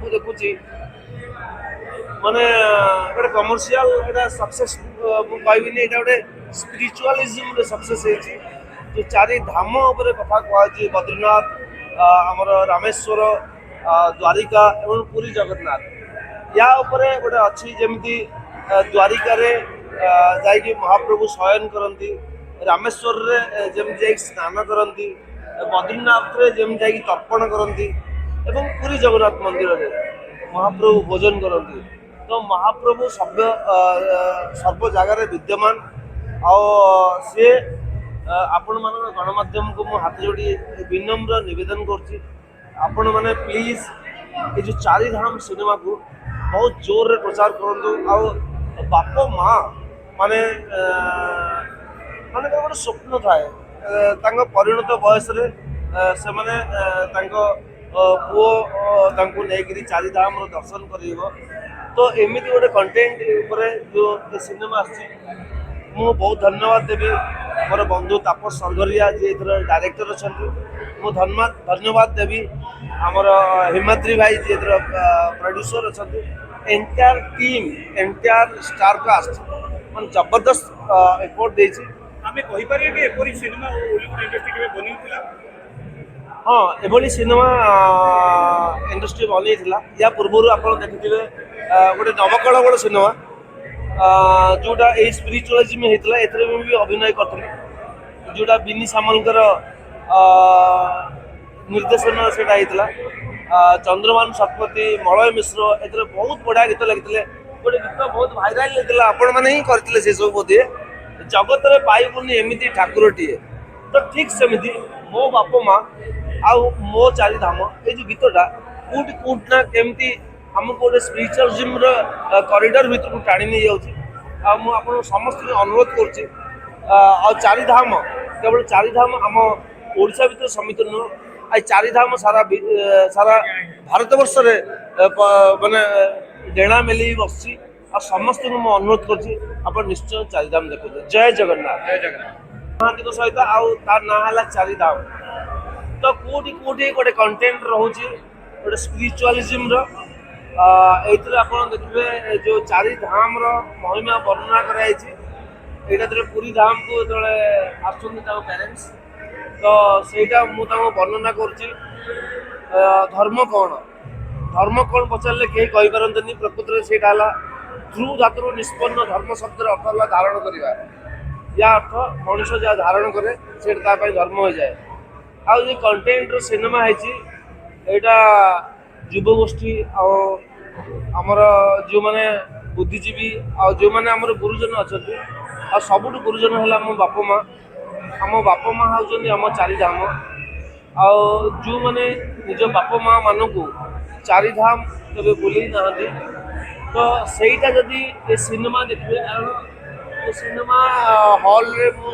ସବୁ ଦେଖୁଛି, ମାନେ ଗୋଟେ କମର୍ସିଆଲ ଏଇଟା ସକ୍ସେସ୍ ମୁଁ କହିବିନି, ଏଇଟା ଗୋଟେ ସ୍ପିରିଚୁଆଲିଜିମରେ ସକ୍ସେସ୍ ହେଇଛି। ଯେଉଁ ଚାରି ଧାମ ଉପରେ କଥା କୁହାଯାଇଛି, ବଦ୍ରିନାଥ, ଆମର ରାମେଶ୍ୱର, ଦ୍ୱାରିକା ଏବଂ ପୁରୀ ଜଗନ୍ନାଥ, ୟା ଉପରେ ଗୋଟେ ଅଛି। ଯେମିତି ଦ୍ୱାରିକାରେ ଯାଇକି ମହାପ୍ରଭୁ ଶୟନ କରନ୍ତି, ରାମେଶ୍ୱରରେ ଯେମିତି ଯାଇକି ସ୍ନାନ କରନ୍ତି, ବଦ୍ରିନାଥରେ ଯେମିତି ଯାଇକି ତର୍ପଣ କରନ୍ତି ଏବଂ ପୁରୀ ଜଗନ୍ନାଥ ମନ୍ଦିରରେ ମହାପ୍ରଭୁ ଭୋଜନ କରନ୍ତି। ତ ମହାପ୍ରଭୁ ସର୍ବ ଜାଗାରେ ବିଦ୍ୟମାନ। ଆଉ ସିଏ ଆପଣମାନଙ୍କ ଗଣମାଧ୍ୟମକୁ ମୁଁ ହାତ ଯୋଡ଼ି ବିନମ୍ର ନିବେଦନ କରୁଛି, ଆପଣମାନେ ପ୍ଲିଜ୍ ଏ ଯେଉଁ ଚାରିଧାମ ସିନେମାକୁ ବହୁତ ଜୋରରେ ପ୍ରଚାର କରନ୍ତୁ। ଆଉ ବାପ ମା ମାନେ ମାନଙ୍କର ଗୋଟେ ସ୍ୱପ୍ନ ଥାଏ, ତାଙ୍କ ପରିଣତ ବୟସରେ ସେମାନେ ତାଙ୍କ ପୁଅ ତାଙ୍କୁ ନେଇକିରି ଚାରିଧାମର ଦର୍ଶନ କରିବ। ତ ଏମିତି ଗୋଟେ କଣ୍ଟେଣ୍ଟ ଉପରେ ଯେଉଁ ଏ ସିନେମା ଆସିଛି, ମୁଁ ବହୁତ ଧନ୍ୟବାଦ ଦେବି ମୋର ବନ୍ଧୁ ତାପସ ସରଘରିଆ, ଯିଏ ଏଥିର ଡାଇରେକ୍ଟର ଅଛନ୍ତି। ମୁଁ ଧନ୍ୟବାଦ ଦେବି ଆମର ହିମାଦ୍ରି ଭାଇ, ଯିଏ ଏଥିର ପ୍ରଡ୍ୟୁସର ଅଛନ୍ତି। Entire team, entire star cast ମାନେ ଜବରଦସ୍ତ ଏଫୋର୍ଟ ଦେଇଛି। ଆମେ କହିପାରିବା କି ଏପରି ସିନେମା ଓଲିଉଡ ଇଣ୍ଡଷ୍ଟ୍ରି କେବେ ବନେଇଥିଲା? ହଁ, ଏଭଳି ସିନେମା ଇଣ୍ଡଷ୍ଟ୍ରି ବନେଇଥିଲା। ୟା ପୂର୍ବରୁ ଆପଣ ଦେଖିଥିବେ ଗୋଟେ ନବକଳେବର ସିନେମା, ଯୋଉଟା ଏଇ ସ୍ପିରିଚୁଆଲିଜିମ୍ ହେଇଥିଲା। ଏଥିରେ ମୁଁ ବି ଅଭିନୟ କରିଥିଲି, ଯୋଉଟା ବିନି ସାମଲଙ୍କର ନିର୍ଦ୍ଦେଶନା ସେଇଟା ହେଇଥିଲା। ଚନ୍ଦ୍ରଭାନୁ ଶତପଥୀ, ମଳୟ ମିଶ୍ର ଏଥିରେ ବହୁତ ବଢ଼ିଆ ଗୀତ ଲେଖିଥିଲେ। ଗୋଟେ ଗୀତ ବହୁତ ଭାଇରାଲ ହେଇଥିଲା, ଆପଣମାନେ ହିଁ କରିଥିଲେ ସେସବୁ ବୋଧେ, "ଜଗତରେ ପାଇବୁନି ଏମିତି ଠାକୁରଟିଏ"। ତ ଠିକ୍ ସେମିତି ମୋ ବାପ ମା ଆଉ ମୋ ଚାରିଧାମ, ଏଇ ଯୋଉ ଗୀତଟା କୋଉଠି କୋଉଠି ନା କେମିତି ଆମକୁ ଗୋଟେ ସ୍ପିରିଚୁଆଲିଜିମର କରିଡର ଭିତରକୁ ଟାଣି ନେଇଯାଉଛି। ଆଉ ମୁଁ ଆପଣଙ୍କୁ ସମସ୍ତଙ୍କୁ ଅନୁରୋଧ କରୁଛି, ଆଉ ଚାରିଧାମ କେବଳ ଚାରିଧାମ ଆମ ଓଡ଼ିଶା ଭିତରେ ସୀମିତ ନୁହଁ, ଆଉ ଚାରିଧାମ ସାରା ଭାରତବର୍ଷରେ ମାନେ ଡେଣା ମେଲି ବସିଛି। ଆଉ ସମସ୍ତଙ୍କୁ ମୁଁ ଅନୁରୋଧ କରୁଛି, ଆପଣ ନିଶ୍ଚୟ ଚାରିଧାମ ଦେଖନ୍ତୁ। ଜୟ ଜଗନ୍ନାଥ। ଜୟ ଜଗନ୍ନାଥ। ମହାନ୍ତିଙ୍କ ସହିତ ଆଉ ତା ନାଁ ହେଲା ଚାରିଧାମ। ତ କୋଉଠି କୋଉଠି ଗୋଟେ କଣ୍ଟେଣ୍ଟ ରହୁଛି ଗୋଟେ ସ୍ପିରିଚୁଆଲିଜିମର। ଏଇଥିରେ ଆପଣ ଦେଖିବେ ଏ ଯୋଉ ଚାରିଧାମର ମହିମା ବର୍ଣ୍ଣନା କରାଯାଇଛି। ଏଇଟା ଯେତେବେଳେ ପୁରୀ ଧାମକୁ ଯେତେବେଳେ ଆସୁଛନ୍ତି ତାଙ୍କ ପ୍ୟାରେଣ୍ଟସ୍, ତ ସେଇଟା ମୁଁ ତାଙ୍କୁ ବର୍ଣ୍ଣନା କରୁଛି। ଧର୍ମ କ'ଣ, ଧର୍ମ କ'ଣ ପଚାରିଲେ କେହି କହିପାରନ୍ତିନି। ପ୍ରକୃତରେ ସେଇଟା ହେଲା ଧ୍ରୁ ଧାତୁରୁ ନିଷ୍ପନ୍ନ ଧର୍ମ ଶବ୍ଦର ଅର୍ଥ ହେଲା ଧାରଣ କରିବା। ୟା ଅର୍ଥ ମଣିଷ ଯାହା ଧାରଣ କରେ, ସେଇଟା ତା ପାଇଁ ଧର୍ମ ହୋଇଯାଏ। ଆଉ ଏ କଣ୍ଟେଣ୍ଟର ସିନେମା ହେଇଛି, ଏଇଟା ଯୁବଗୋଷ୍ଠୀ ଆଉ ଆମର ଯେଉଁମାନେ ବୁଦ୍ଧିଜୀବୀ ଆଉ ଯେଉଁମାନେ ଆମର ଗୁରୁଜନ ଅଛନ୍ତି, ଆଉ ସବୁଠୁ ଗୁରୁଜନ ହେଲା ଆମ ବାପା ମା। ଆମ ବାପା ମା ହେଉଛନ୍ତି ଆମ ଚାରିଧାମ। ଆଉ ଯେଉଁମାନେ ନିଜ ବାପା ମା ମାନଙ୍କୁ ଚାରିଧାମ କେବେ ବୁଲେଇ ନାହାନ୍ତି, ତ ସେଇଟା ଯଦି ଏ ସିନେମା ଦେଖିବେ, କାରଣ ଏ ସିନେମା ହଲ୍ରେ ମୁଁ